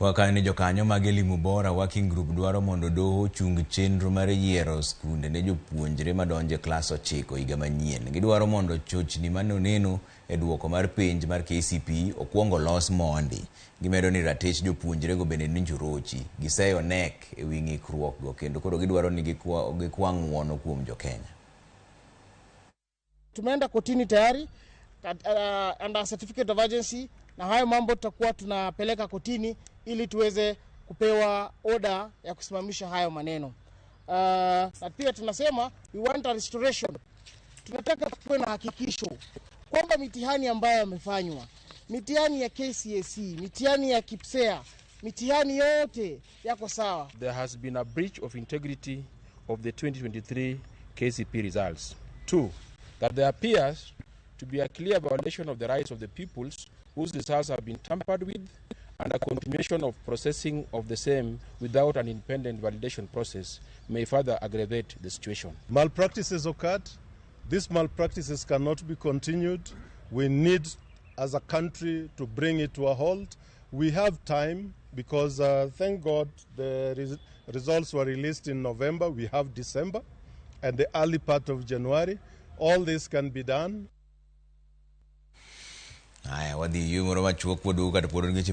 Kwa kanyo ni jokanyo mag Elimu Bora Working Group dwaro mondo doho ochung chenro mar yiero skunde ne jopuonjre madonjo e klas 9 higa manyien. Gidwaro mondo chochni manoneno e duoko mar penj mar KCPE okwong olos mondi. Gimedo ni ratich jopuonjrego bende nyocha orochi. Giseyo KNEC e wi ng'ikruok go kendo koro gidwaro ni gikwa ng'uono kuom jokenya. Tumeenda kotini tayari under certificate of urgency, na hayo mambo tutakuwa tunapeleka kotini ili tuweze kupewa oda ya kusimamisha hayo maneno. Na pia tunasema we want a restoration. Tunataka kuwe na hakikisho kwamba mitihani ambayo yamefanywa, mitihani ya KCSE, mitihani ya KPSEA, mitihani yote yako sawa. There has been a breach of integrity of the 2023 KCPE results. 2, that there appears to be a clear violation of the rights of the pupils whose results have been tampered with, and a continuation of processing of the same without an independent validation process may further aggravate the situation. Malpractices occurred. These malpractices cannot be continued. We need, as a country, to bring it to a halt. We have time because, thank God, the results were released in November. We have December and the early part of January. All this can be done. Haya, wadhi yueyo moro machuok waduogo kata pod nikech